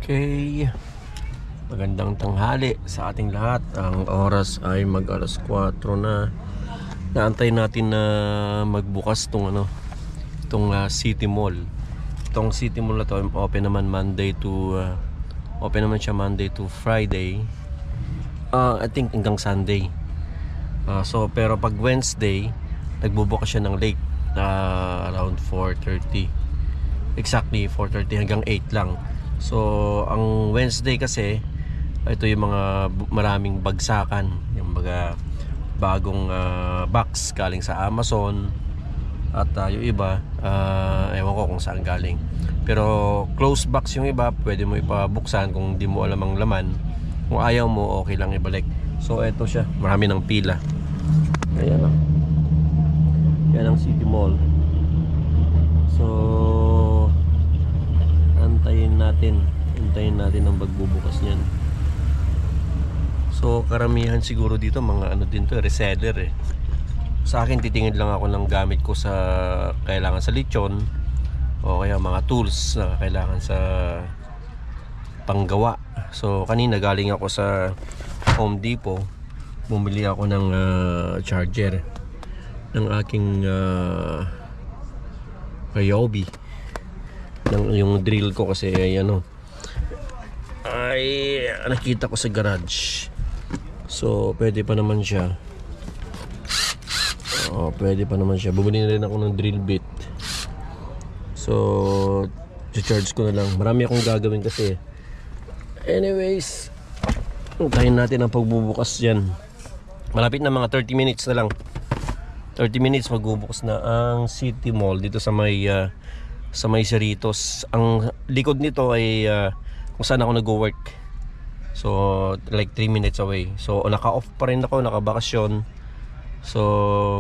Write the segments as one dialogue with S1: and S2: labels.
S1: Okay, magandang tanghali sa ating lahat. Ang oras ay mag alas 4 na. Naantay natin na magbukas itong City Mall. Itong City Mall na to open naman open naman siya Monday to Friday. I think hanggang Sunday. Pero pag Wednesday nagbubukas siya ng late, around 4:30. Exactly 4:30 hanggang 8 lang. So ang Wednesday kasi ito yung mga maraming bagsakan, yung mga bagong box galing sa Amazon at yung iba ewan ko kung saan galing, pero close box yung iba, pwede mo ipabuksan kung di mo alam ang laman. Kung ayaw mo, okay lang ibalik. So ito siya, marami ng pila. Ayan o, yan ang City Mall. So antayin natin ang pagbubukas niyan. So karamihan siguro dito mga din to, reseller Sa akin titingin lang ako ng gamit ko sa kailangan sa lechon, o kaya mga tools na kailangan sa panggawa. So kanina galing ako sa Home Depot, bumili ako ng charger ng aking Ryobi, yung drill ko kasi ay nakita ko sa garage. So pwede pa naman siya. Pwede pa naman siya. Bumili na rin ako ng drill bit. So charge ko na lang. Marami akong gagawin kasi. Anyways, hintayin natin ang pagbubukas yan. Malapit na, mga 30 minutes na lang. 30 minutes magbubukas na ang City Mall dito sa may Cerritos. Ang likod nito ay kung saan ako nag-work. So like 3 minutes away. So naka-off pa rin ako, naka-bakasyon. So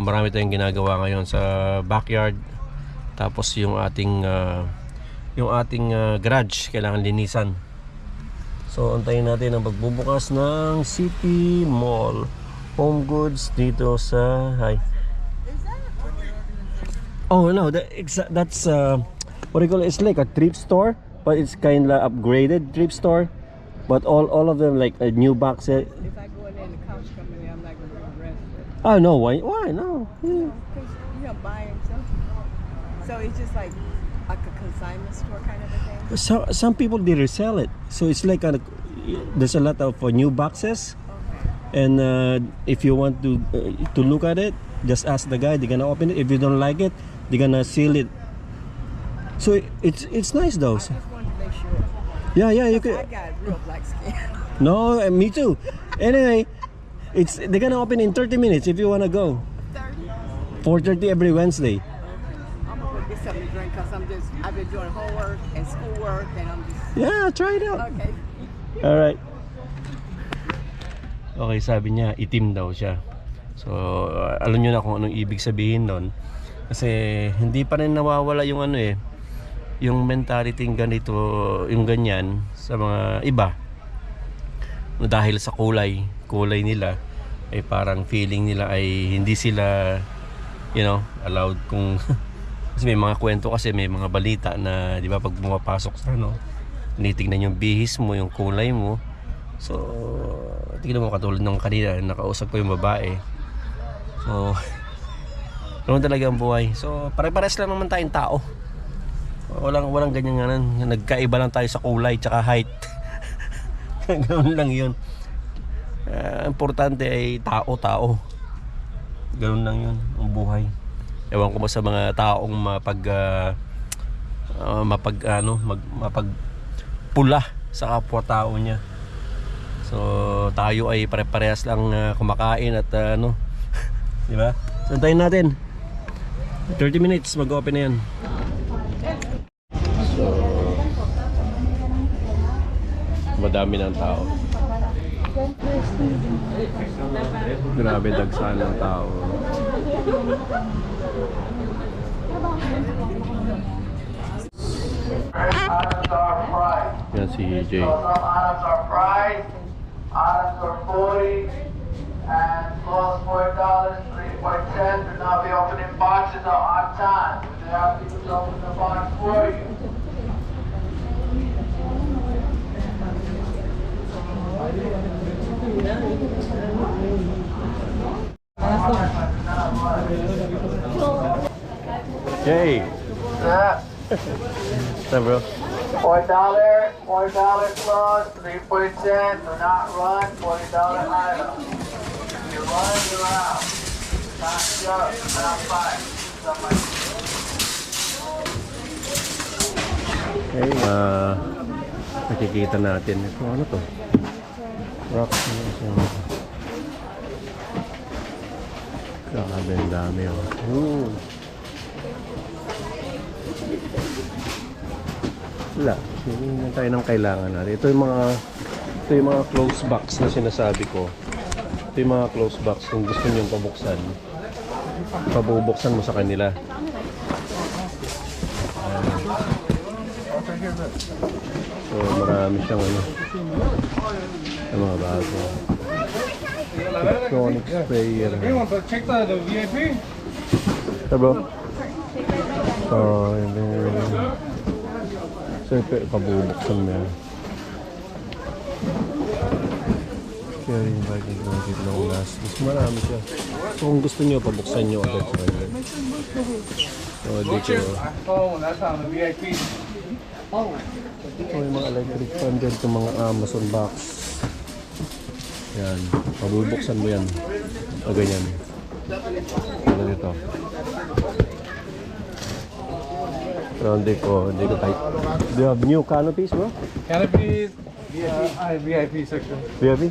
S1: marami tayong ginagawa ngayon sa backyard. Tapos yung ating garage kailangan linisan. So antayin natin ang pagbubukas ng City Mall Home Goods dito sa Oh no, that's what do you call it? It's like a thrift store, but it's kind of upgraded thrift store. But all of them like a new box.
S2: If I go in there and the cops come in there, I'm not going to be arrested.
S1: Oh no, why no? Yeah.
S2: Because you're buying something. So it's just like a consignment store kind of a thing?
S1: So some people they resell it. So it's like there's a lot of new boxes.
S2: Okay.
S1: And if you want to look at it, just ask the guy. They're gonna open it. If you don't like it, they're gonna seal it. So it's nice though.
S2: I just wanted to make sure.
S1: Yeah, you could.
S2: I got real black skin.
S1: No, me too. Anyway, they're gonna open in 30 minutes if you wanna go.
S2: 30?
S1: 4:30 every Wednesday.
S2: I'm gonna go get something to drink because I've been doing homework and schoolwork and I'm just.
S1: Yeah, try it out.
S2: Okay.
S1: All right. Okay, sabi niya itim daw siya. So alam niyo na kung anong ibig sabihin nun. Kasi hindi pa rin nawawala yung yung mentality ganito, yung ganyan sa mga iba. Dahil sa kulay nila ay parang feeling nila ay hindi sila allowed kung kasi may mga kwento, kasi may mga balita na di ba pag pumapasok sa tinitingnan yung bihis mo, yung kulay mo. So tingnan mo, katulad ng kanina nakausap ko yung babae. So ganoon talaga ang buhay. So pare-pares lang naman tayong tao. Walang ganyan nagkaiba lang tayo sa kulay tsaka height. Ganoon lang yun. Importante ay tao. Ganoon lang yun ang buhay. Ewan ko ba sa mga taong mapagpula sa kapwa-tao niya. So tayo ay pare-parehas lang kumakain at di ba? So antayin natin. 30 minutes mag-open na yan. So madami ng tao. Grabe dagsan ng tao. Yan si Jay.
S3: Items are fried, items are 40 and plus $4, 3.10. Do not be opening boxes on time. They have people to open the box for you.
S1: Yay!
S3: Yeah.
S1: What's up, bro?
S3: $4 plus, 3%. Do not run, $40 item. If you run, you're out. Not jump, not fight.
S1: Okay, nakikita natin ito. Ano to? Rock. Grabe, ang dami. Oh. Wala. Hindi tayo ng kailangan natin. Ito yung mga close box na sinasabi ko. Ito yung mga close box kung gusto nyo pabuksan. Pabubuksan mo sa kanila. So marami siyang ano. Ang mga bago. Electronic sprayer.
S4: Check the VIP.
S1: Ito bro. Oh, so pabubuksan mo yan. Kaya yung bagay ko dito lang last. Mas marami siya. So kung gusto nyo, pabuksan nyo agad sa kanya. So dito.
S4: Oh, that's on the VIP.
S1: Ito yung mga electric fan dyan. Itong mga Amazon box. Yan. Pabubuksan mo yan. O ganyan. Ano dito. Pero hindi ko type. Do you have new canopies, bro?
S4: Canopy, VIP section.
S1: VIP?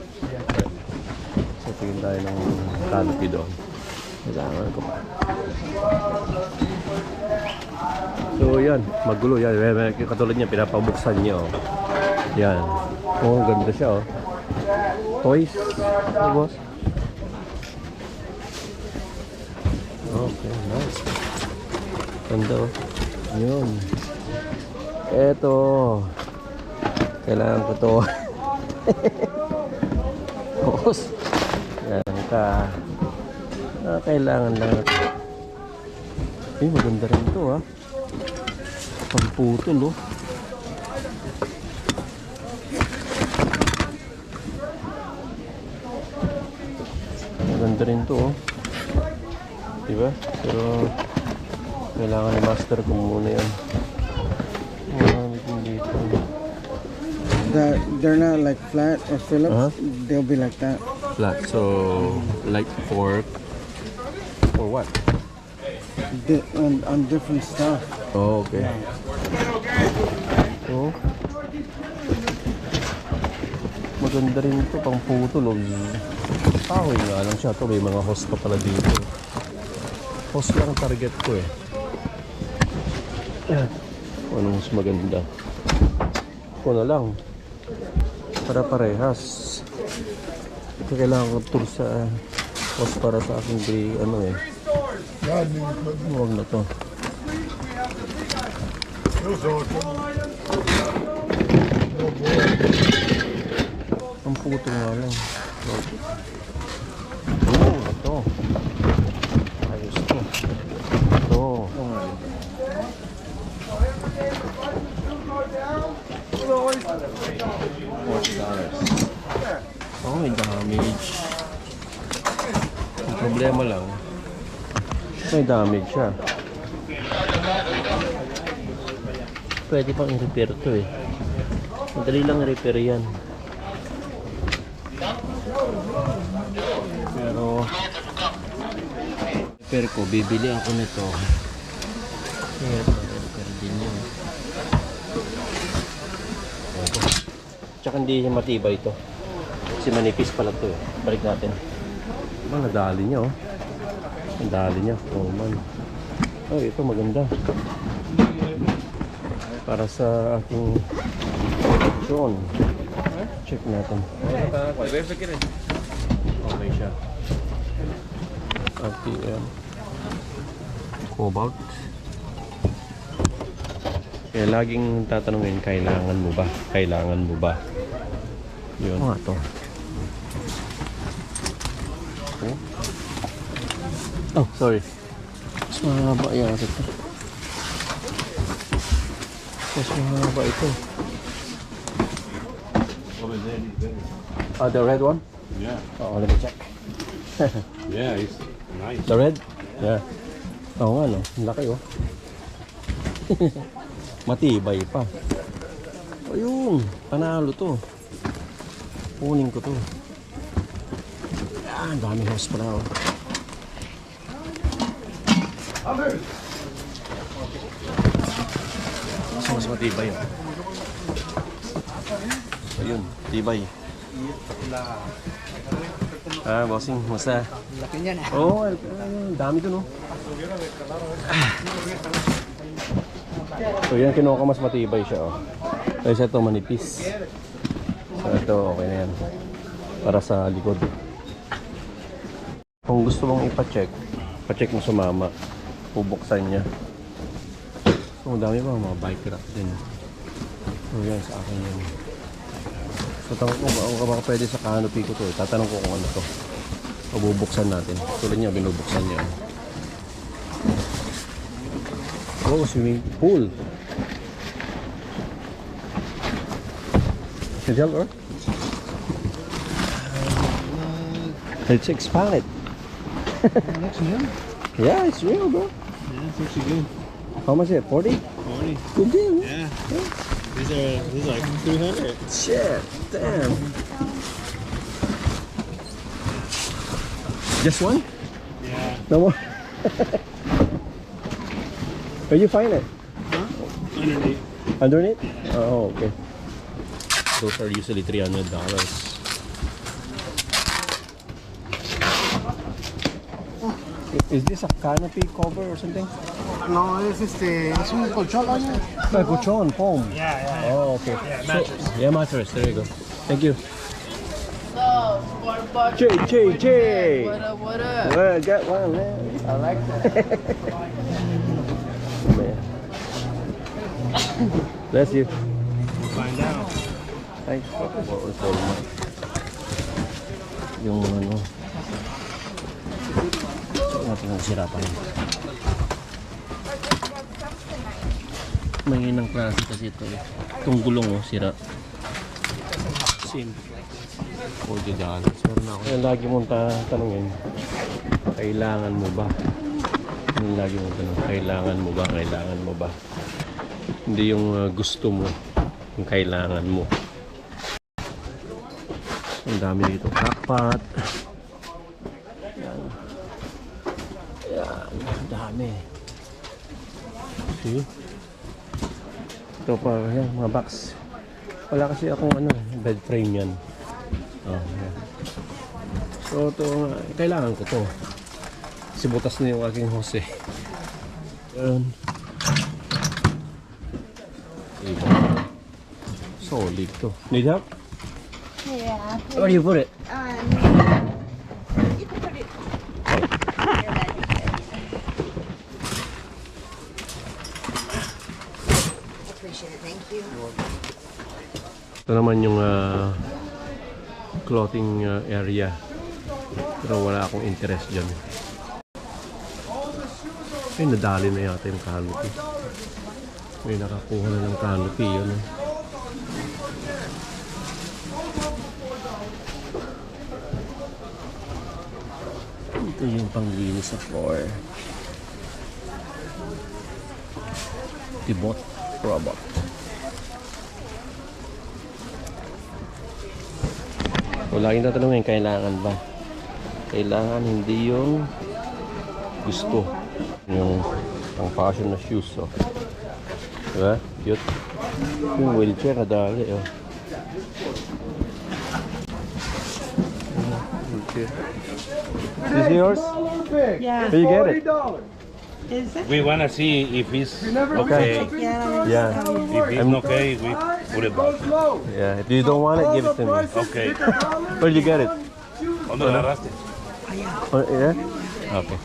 S1: So tingin tayo ng canopy doon. Kailangan ko pa. So yan, magulo yan. Katulad niya, pinapabuksan niya. Oh. Yan. Oh, ganda siya. Oh. Toys. Oh, boss. Okay, nice. Ganda. Oh. Yun. Eto. Kailangan ko to. Boss. Yan ka. Kailangan lang. Maganda rin to, ha. Pamputol, oh. Maganda rin to, oh. Diba? Pero kailangan i-master ko muna yan. Dito.
S5: They're not like flat or Phillips. They'll be like that.
S1: Flat. So, like fork. For what?
S5: On different stuff.
S1: Oh, okay. Oh. Maganda rin ito, pang putol. Kahoy nga lang siya. Ito, may mga host pa pala dito. Host lang target ko eh. Yan. Anong mas maganda? Ito na lang. Para parehas. Ito kailangan ko tool sa host para sa aking ano eh. Huwag na to. Ang puto nga lang. Oh, ito. Ayos to. Ito. Oh, may damage. Ang problema lang, may damage siya. Pwede pang i-repair to eh. Madali lang i-repair yan. Pero repair ko, bibili ako nito. Repair din yun. Tsaka hindi niya matibay ito. Kasi manipis pala ito eh. Balik natin. Nadali niya oh. Ang dali niya. Oh man. Oh, ito maganda. Para sa aking drone. Check natin. Okay siya. RTM. Cobalt. Kaya laging tatanungin, kailangan mo ba? Kailangan mo ba? Yun. Ano nga to? Oh, sorry. Mas mahaba yan ito. Mas mahaba ito. The red one?
S6: Yeah.
S1: Oh, let me check.
S6: Yeah, it's nice.
S1: The red? Yeah. Oo nga no. Ang laki oh. Matibay pa. Ayun, panalo to. Kunin ko to. Yan, daming hose pala. Oh. Mas matibay. Oh. Ayun, tibay. Bossing, musta?
S5: Laki niyan ah.
S1: Oo, dami to no. So yan, kinuha ko mas matibay siya. Oh. Tapos ito manipis. So ito, okay na yan. Para sa likod. Kung gusto mong ipa-check, pa-check mo sa mama. Bubuksan niya. So dami pa mga bike rack din. So yan, sa akin yan. So tanong ko kung baka pwede sa canopy ko to. Tatanong ko kung ano to. Bubuksan natin. Tulad niya, binubuksan niya. Oh, swimming pool. Can you tell her? It's expanded.
S5: Looks new.
S1: Yeah, it's real, bro.
S5: Yeah, it's actually good.
S1: How much is it? 40?
S5: 40.
S1: Good deal.
S5: Yeah. These are like 300.
S1: Shit, damn. Just one?
S5: Yeah.
S1: No more? Where you find it?
S5: Huh? Underneath.
S1: Underneath? Oh, okay. Those are usually $300. Is this a canopy cover or something?
S5: No, es un colchón, oye.
S1: Like kuchon, foam.
S5: Yeah.
S1: Oh, okay.
S5: Yeah,
S1: So,
S5: mattress.
S1: yeah, mattress. There you go. Thank you.
S2: So, water bucket.
S1: Jay.
S2: What up, what up?
S1: Well, got one, man.
S5: I like that.
S1: Man. Bless you.
S5: Find out.
S1: Ay, yung ano. Check natin ang sira pa yun. Manginang klase kasi ito eh. Itong gulong oh, sira.
S5: Sim.
S1: $40. Meron ako. Yan lagi mong tanongin. Kailangan mo ba? Yung lagi mong tanong. Kailangan mo ba? Kailangan mo ba? Hindi yung gusto mo. Yung kailangan mo. Ang dami dito. Kakpat. Yan. Yan. Ang dami. See? Ito pa. Yan. Mga box. Wala kasi akong bed frame yan. Oh, yan. So ito. Kailangan ko to. Kasi butas na yung aking hose. Yan. Diba? Solid to. Need help?
S6: Yeah.
S1: Where do you put it?
S6: You can put it here, Magic. Appreciate it. Thank you.
S1: Ito naman yung clothing area. Pero wala akong interest dyan. Ay, nadali na yata yung canopy. May nakakuha na ng canopy yun. Ito yung panglinis sa floor. Tibot robot. So, laging tatanungin, kailangan ba? Kailangan, hindi yung gusto. Yung pang fashion na shoes. Oh. Diba? Cute. Yung wheelchair na dali. Oh. Wheelchair. Is this yours?
S6: Yeah.
S1: Where you get it?
S6: Is it?
S7: We want to see if it's
S1: Okay.
S6: Yeah.
S1: Yeah.
S7: If it's okay, we put it back.
S1: Yeah. If you don't want it, give it to me.
S7: Okay.
S1: Where you get it?
S7: ¿Dónde la agarraste?
S1: Oh, yeah? Okay.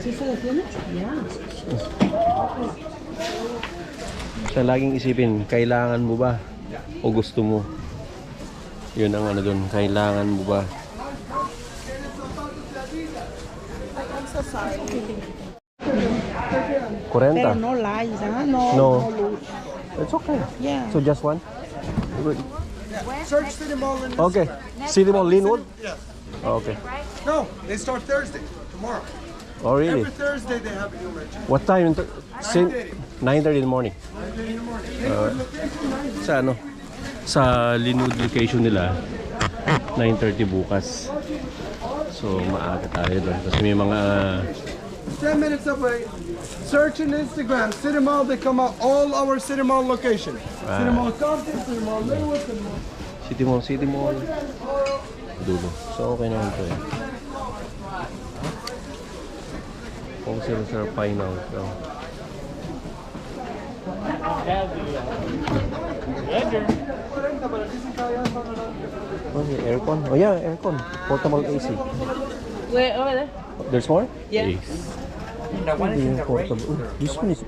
S6: ¿Sí se detiene? Yeah.
S1: Sa laging isipin, kailangan mo ba o gusto mo? Yun ang doon, kailangan mo ba?
S2: I'm so sorry.
S1: 40?
S6: Pero no lies, ¿ah? No,
S1: No.
S6: no luz.
S1: It's okay.
S6: Yeah.
S1: So just one? Good.
S8: Search City Mall in
S1: Okay. City Mall Linwood?
S8: Yes.
S1: Okay.
S8: No, they start Thursday, tomorrow.
S1: Oh, really?
S8: Every Thursday they have a new merchant.
S1: What time? 9:30 in the morning.
S8: 9:30 in the morning.
S1: Sa ano? Sa Linwood location nila, 9:30 bukas. So, maaga tayo doon. Kasi may mga...
S8: 10 minutes away. Search in Instagram, City Mall, they come out all our City Mall location. City Mall Compton, City Mall Linwood, City Mall.
S1: City Mall. Dulo. So, okay naman ito eh. Kung sila Pine Out. So. Okay, aircon. Oh yeah, aircon. Portable AC.
S6: Where over there?
S1: There's more?
S6: Yeah.
S1: Yes. Portable. This one is... So,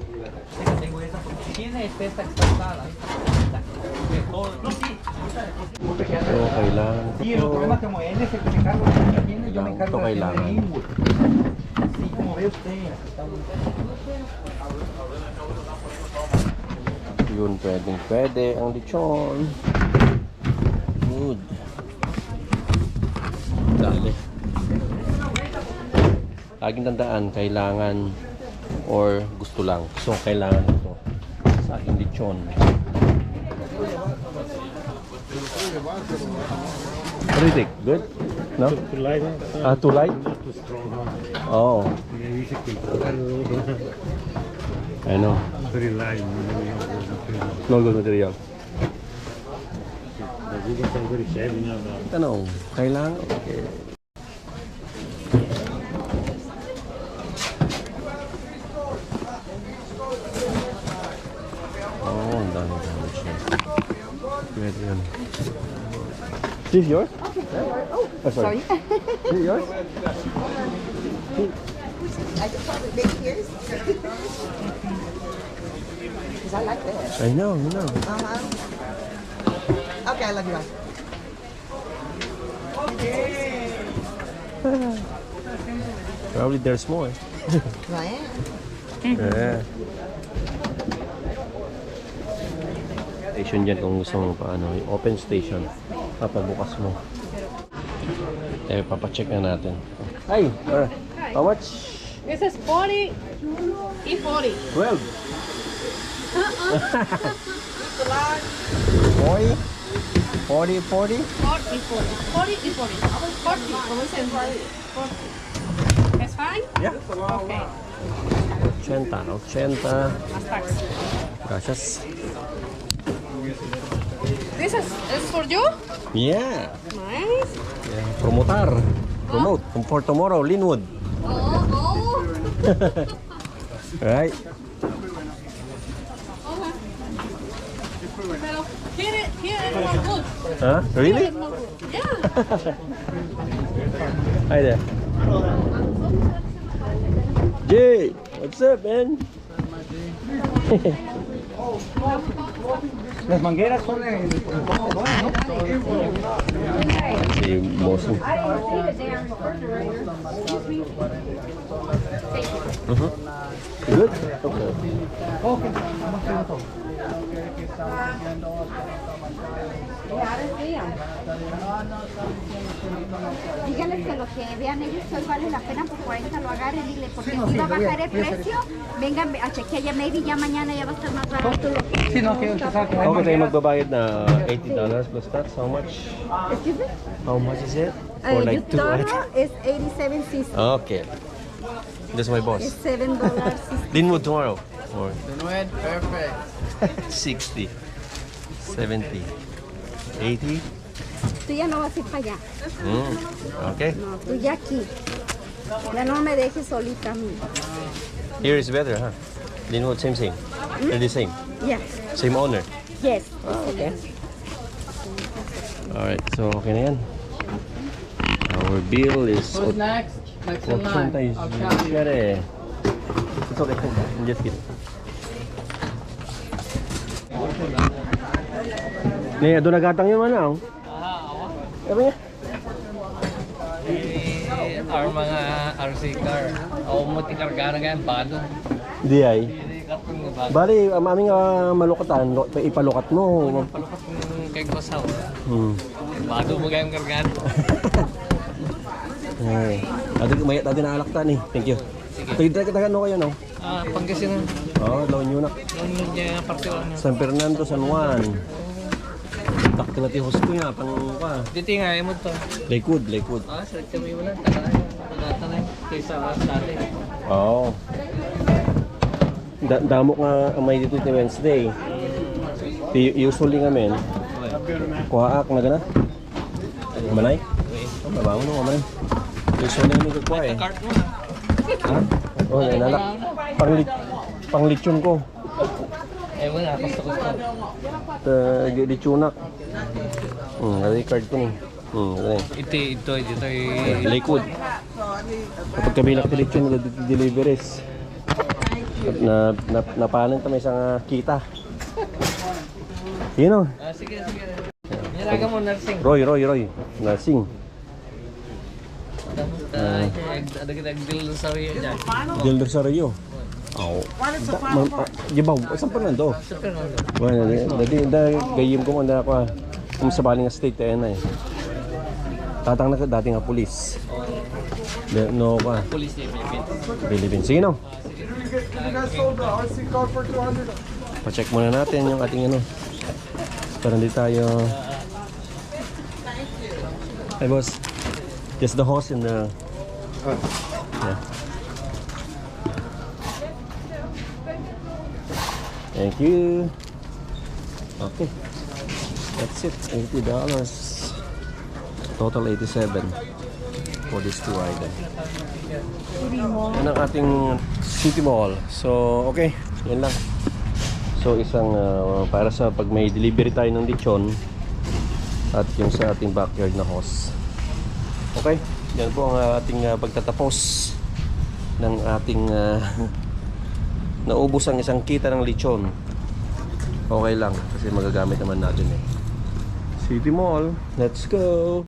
S1: kailangan ko.
S9: Sí, el problema como él es el que se encarga de la tienda, yo me encargo de la tienda de Linwood. Así como ve usted, aquí estamos.
S1: Yun, pwede ang lechon. Good. Dali. Laging tandaan, kailangan or gusto lang. So, kailangan ito sa aking lechon. What do you think? Good? No?
S7: Too light,
S1: Too light?
S7: not too strong.
S1: Oh, I know.
S7: Very light.
S1: No good material.
S7: The videos are very heavy now.
S1: Tanong, kailangan? Okay. Oh, ang dami siya. Pwede yan. Is this yours? Oh, sorry. Is it yours?
S2: I just want to make yours. Because I like that.
S1: I know.
S2: Okay, I love you.
S1: Probably there's more.
S2: Right?
S1: Yeah. Station dyan kung gusto mo paano. Yung open station. Papabukas mo. Papacheck na natin. Hi! How much?
S6: This is 40 y 40.
S1: 12. 40? 40?
S6: 40 y 40. 40, como dicen 40. ¿Es fine?
S1: Yeah.
S6: Okay.
S1: 80.
S6: Más tax.
S1: Gracias.
S6: This is for you?
S1: Yeah.
S6: Nice.
S1: Yeah. Promote. For tomorrow, Linwood.
S6: Oh.
S1: Right?
S6: Pero here is more good.
S1: Huh? Really?
S6: Here is more good. Yeah.
S1: Hi there. Jay, what's up, man?
S9: Las mangueras son en el
S1: Si Bossing. Good? Okay.
S10: Díganles que lo que vean ellos hoy vale la pena, por 40 lo agarren, dile, porque si va a bajar el precio, vengan a chequear ya, maybe ya mañana ya va a estar más barato.
S9: Sí, no, que usted sabe que hay
S1: Ako tayo
S9: mangueras.
S1: magbabayad na $80 plus tax. How much?
S10: Excuse me?
S1: How much is it? For like two items?
S10: is 87 cents.
S1: Okay. That's my boss.
S10: It's $7.
S1: Linwood tomorrow. Or
S8: Linwood, perfect.
S1: 60, 70, 80.
S10: Tú ya no vas a ir para allá.
S1: Okay.
S10: No, tú ya aquí. Ya no me dejes solita a mí.
S1: Here is better, huh? Linwood, same. They're the same.
S10: Yes.
S1: Same owner.
S10: Yes.
S1: Okay. Alright, so okay na yan. Our bill is...
S4: Who's next? Next in line.
S1: 80.
S4: I'll count you.
S1: It's okay. I'm just kidding. Nih, doon nagatang yun man lang. Sabi niya.
S4: Our mga RC car. Ako mo tikarga na ganyan, bado.
S1: Di ay.
S4: Hindi ka
S1: Bali, aming malukatan, ipalukat mo.
S4: Palukat ng kay Kosaw.
S1: Bago
S4: mo gayong gargan.
S1: Dati naalaktan eh. Thank you. Taga ano kayo, no?
S4: Pangasinan.
S1: Laon yun na.
S4: Yung partiwan.
S1: San Fernando, San Juan. Takto natin host ko nga, pang ka.
S4: Dito nga, mo to.
S1: Lakewood.
S4: Sarap kami mo lang. Taga-tanan. Kaysa dati.
S1: Oo. Damo nga may dito ni Wednesday. Usually nga men. Kuhaak na gana. Manay? Mabaho nung manay. Usually nga kuha eh.
S4: Cart mo na.
S1: Ha? Nalak. Panglitsyon ko.
S4: Wala. Gusto ko ito.
S1: Litsunak. Nalay card ko ni.
S4: Ito.
S1: Lakewood. Kapag kami naktilitsyon na deliveries. Napanan ito may isang kita. Yun o.
S4: Sige. Nilaga mo, nursing.
S1: Roy. Nursing.
S4: Dil sa Rio dyan.
S1: Dilder sa Rio. Oo. Gibaw, saan pa nando? Dati gayim ko manda ako kung sa baling state tayo na eh. Tatang na dati nga pulis. No ka.
S4: Police ni
S1: Philippines. Sige no.
S8: You guys sold the RC car for 200.
S1: Pa-check muna natin yung ating ano. Para hindi tayo... Hey boss. Just the hose and the... Yeah. Thank you. Okay. That's it. $80. Total 87 for these two items. Yan ang ating City Mall. So, okay. Yan lang. So, isang para sa pag may delivery tayo ng lechon at yung sa ating backyard na hose. Okay. Yan po ang ating pagtatapos ng ating naubos ang isang kita ng lechon. Okay lang kasi magagamit naman natin eh. City Mall. Let's go!